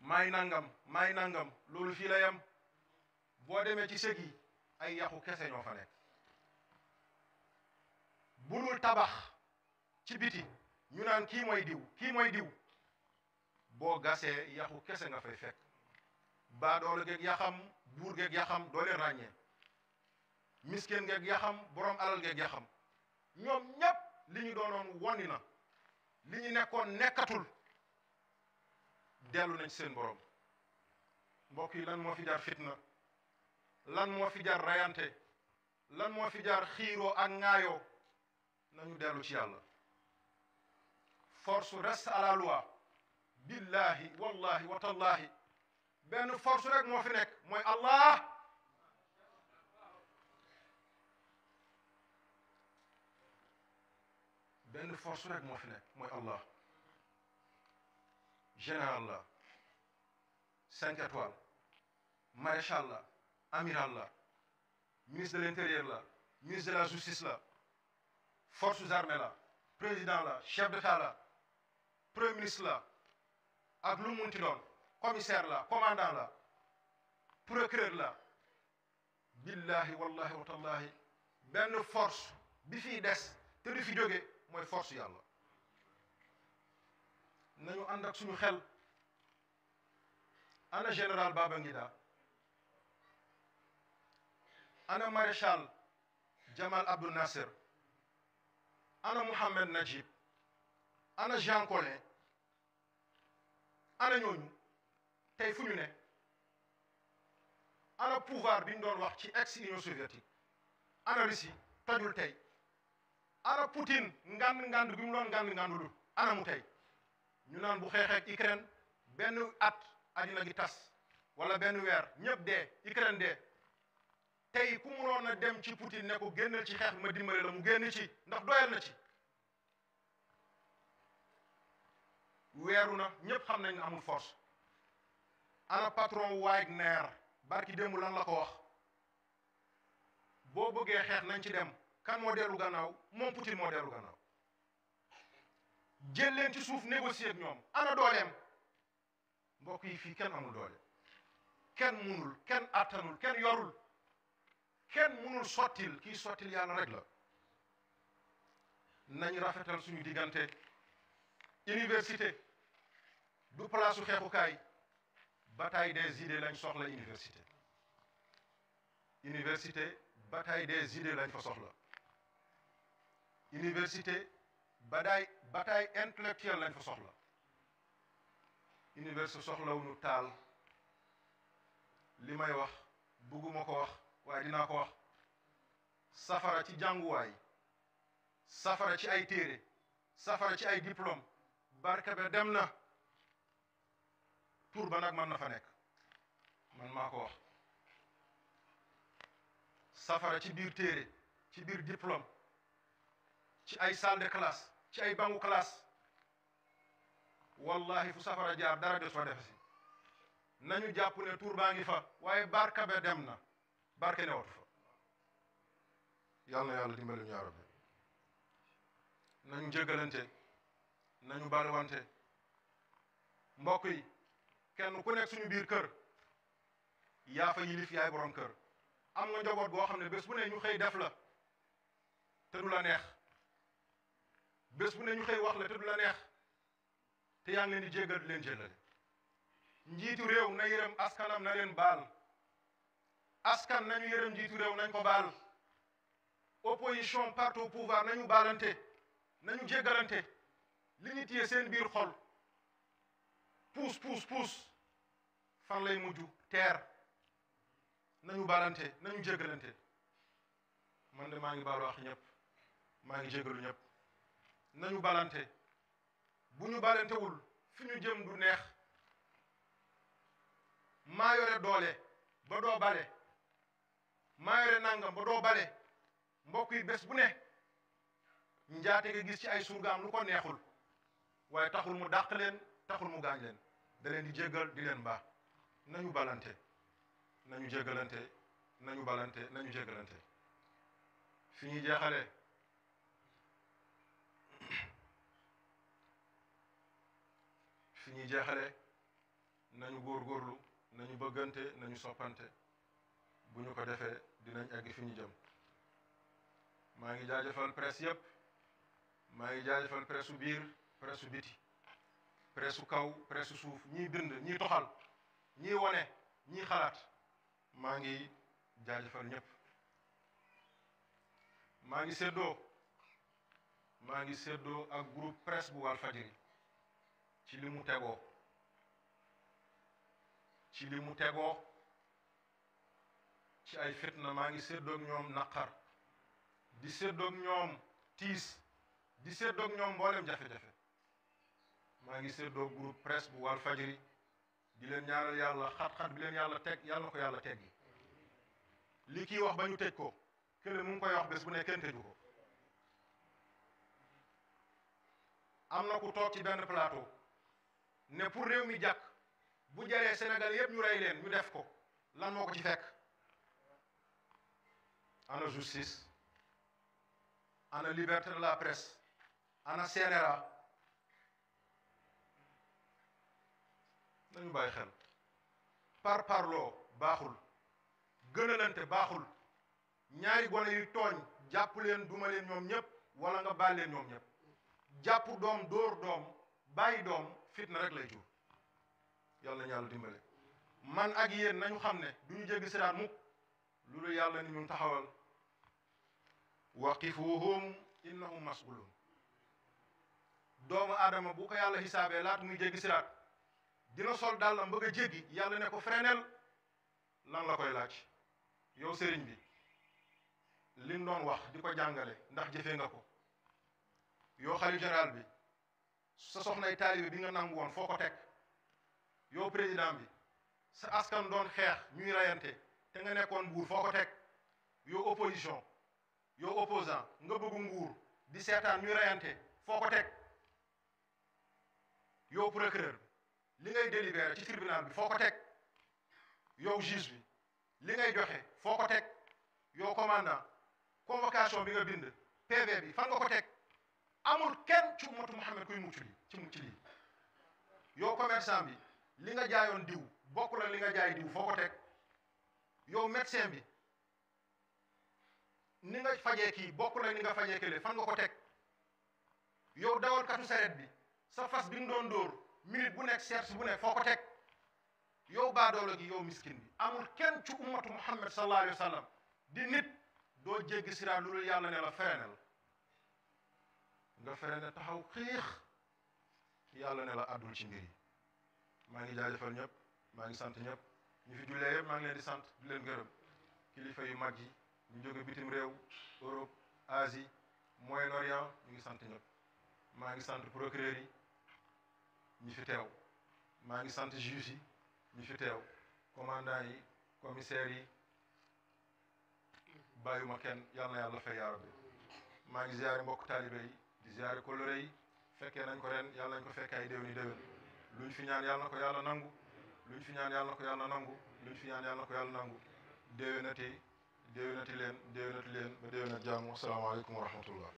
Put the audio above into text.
maay nangam loolu fii la yem boo demee ci sëg yi ay yaxu kese ñoo fa nekk bulul tabax ci biti ñu naan kii mooy diw boo gasee yaxu kese nga fay fekk baa doole geeg yaxam buur geeg yaxam doo leen ràññee miskin geeg yaxam borom alal geeg yaxam ñoom ñépp li ñu doonoon wonni na li ñu nekkoon nekkatul dellu nañ seen borom mbokk yi lan moo fi jaar fitna lan moo fi jaar rayante lan moo fi jaar xiiroo ak ŋaayoo nañu dellu ci yàlla force reste à la loi billahi wallahi wa tallahi benn force rek moo fi nekk mooy Allah benn force rek moo fi nekk mooy Allah général la 5 étoiles maréchal la amiral la ministre de l'intérieur la ministre de la justice la forces armées la président la chef d'état la premier ministre la ak lu munti doon commissaire la commandant la procureur la billahi wallahi wa tallahi benn force bi fii des te du fi jóge mooy force yàlla nañu ànd ak suñu xel ana général Babangida ana maréchal Jamal Abdou Nasser ana Mohamed Najib ana Jean Collin ana ñooñu tey fu ñu ne ana pouvoir bi ñu doon wax ci ex-Union soviétique ana Russie tojul tey ana Poutine ngand bi mu doon ngandulu ana mu tey ñu naan bu xeexeek Ukraine benn at àddina gi tas wala benn weer ñëpp dee Ukraine dee tey ku munoon a dem ci Poutine ne ko génnal ci xeex bi ma dimbale la mu génn ci ndax doyal na ci weeru na ñëpp xam nañ ne amul force ana patron Wagner barki démb lan la ko wax boo bëggee xeex nañ ci dem kan moo dellu gannaaw moom Poutine moo dellu gannaaw jël leen ci suuf négocier ak ñoom ana dooleem mbokk yi fii kenn amul doole kenn munul kenn attanul kenn yorul kenn munul sottil kii sottil yàlla rek la nañ rafetal suñu diggante université du palaasu xeexukaay bataille des idées lañ soxla université bataille des idées lañ fa soxla université bataille intellectuelle lañ fa soxla université soxlawuñu taal li may wax bugguma ko wax waaye dinaa ko wax safara ci jànguwaay safara ci ay téere safara ci ay diplôme barke ba dem na tur ba nag mën na fa nekk man maa ko wax safara ci biir téere ci biir diplôme ci ay salle de classe ci ay bangu classe wallahi fu safara jaar dara des fa defe si nañu jàpp ne tur baa ngi fa waaye barka ba dem na barke newatu fa yàlla na yàlla dimbali ñu yaa rabbi nañu jéggalante nañu balwante mbokk yi kenn ku nekk suñu biir kër yaa fa yilif yaay borom kër am nga njaboot boo xam ne bés bu ne ñu xëy def la te du la neex bés bu ne ñu xëy wax la te du la neex te yaa ngi leen di jéggal di leen jëllale njiitu réew na yërëm askanam na leen baal askan nañu yërëm njiitu réew nañ ko baal opposition parti au pouvoir nañu baalante nañu jéggalante li ñu téye seen biir xol puus fan lay mujj teer nañu baalante nañu jéggalante man de maa ngi baalu wax ñëpp maa ngi jéggalu ñëpp nañu balante bu ñu balantewul fi ñu jëm du neex maa yore doole ba doo bale maa yore nangam ba doo bale mbokk yi bés bu ne njaate nga gis ci ay surgaam lu ko neexul waaye taxul mu dàq leen taxul mu gaañ leen da leen di jéggal di leen baax nañu balante nañu jéggalante nañu balante nañu jéggalante fi ñuy jeexale fi ñuy jeexale nañu góorgóorlu nañu bëggante nañu soppante bu ñu ko defee dinañ egg fi ñu jëm. maa ngi jaajëfal presse yëpp maa ngi jaajëfal presse su biir presse su biti presse su kaw presse su suuf ñiy bind ñiy toxal ñiy wone ñiy xalaat maa ngi jaajëfal ñëpp. maa ngi séddoo ak groupe presse bu Walfadjri ci li mu tegoo ci ay fitna. maa ngi séddoo ak ñoom naqar di séddoo ak ñoom tiis di séddoo ak ñoom mboolem jafe-jafe. maa ngi séddoo groupe presse bu Walfadjri di leen ñaanal yàlla xat-xat bi leen yàlla teg yàlla na ko yàlla teggi. li kii wax ba ñu tëj ko kële mu ngi koy wax bés bu ne kenn tëju ko. am na ku toog ci benn plateau ne pour réew mi jàkk bu jaree Sénégal yëpp ñu rey leen ñu def ko lan moo ko ci fekk. ana justice ana liberté de la presse ana CNRA. nañu bàyyi xel parloo baaxul gënalante baaxul ñaari gone yu tooñ jàpp leen duma leen ñoom ñëpp wala nga baal leen ñoom ñëpp. jàpp doom dóor doom bàyyi doom fitna rek lay jur. yàlla na yàlla dimbale. man ak yéen nañu xam ne du ñu jéggi siraat mukk loolu yàlla ni ñun taxawal waqifuhum innahum mas'ulun. doomu aadama bu ko yàlla xisaabee laata muy jéggi siraat dina sol dàllam bëgg a jéggi yàlla ne ko frenel lan la koy laaj. yow sëriñ bi lim doon wax di ko jàngale ndax jëfee nga ko. yow xalif général bi sa soxnay taalibe bi nga nangu woon foo ko teg. yow président bi sa askan doon xeex ñuy rayante te nga nekkoon nguur foo ko teg. yow opposition yow opposant nga bëggu nguur di seetaan ñuy rayante foo ko teg. yow procureur li ngay délibéré ci tribunal bi foo ko teg. yow juge bi li ngay joxe foo ko teg. yow commandant convocation bi nga bind PV bi fan nga ko teg. amul kenn ci ummatu Muhammad kuy mucc lii yow commerçant bi li nga jaayoon diw bokk la li nga jaay diw foo ko teg. yow médecin bi ni nga fajee kii bokk la ni nga fajee kële fan nga ko teg. yow dawalkatu saret bi sa fas bi nga doon dóor minute bu nekk seet bu nekk foo ko teg. yow baadoolo gi yow miskin bi amul kenn ci ummatu Muhammad sallallahu alayhi wa sallam di nit doo jéggi siraat loolu yàlla ne la frenel nga freiné taxaw xiix yàlla ne la àddul ci mbir yi. maa ngi jaajëfal ñëpp maa ngi sant ñëpp ñu fi jullee yëpp maa ngi leen di sant di leen gërëm. kilifa yu mag yi ñu jóge bitim réew Europe Asie Moyen-Orient ñu ngi sant ñëpp. maa ngi sant procureur yi ñi fi teew. maa ngi sant juge yi ñi fi teew. commandant yi commissaire yi bàyyuma kenn yàlla na yàlla fay yaa rabbi. maa ngi ziare mbokk taalibe yi di ziare kolore yi fekkee nañ ko ren yàlla nañ ko fekkee ay déwéni déwén. luñ fi ñaan yàlla na ko yàlla nangu luñ fi ñaan yàlla na ko yàlla nangu luñ fi ñaan yàlla na ko yàlla nangu. déwénati leen ba déwénat jàmm. asalaamaaleykum wa rahmatullah.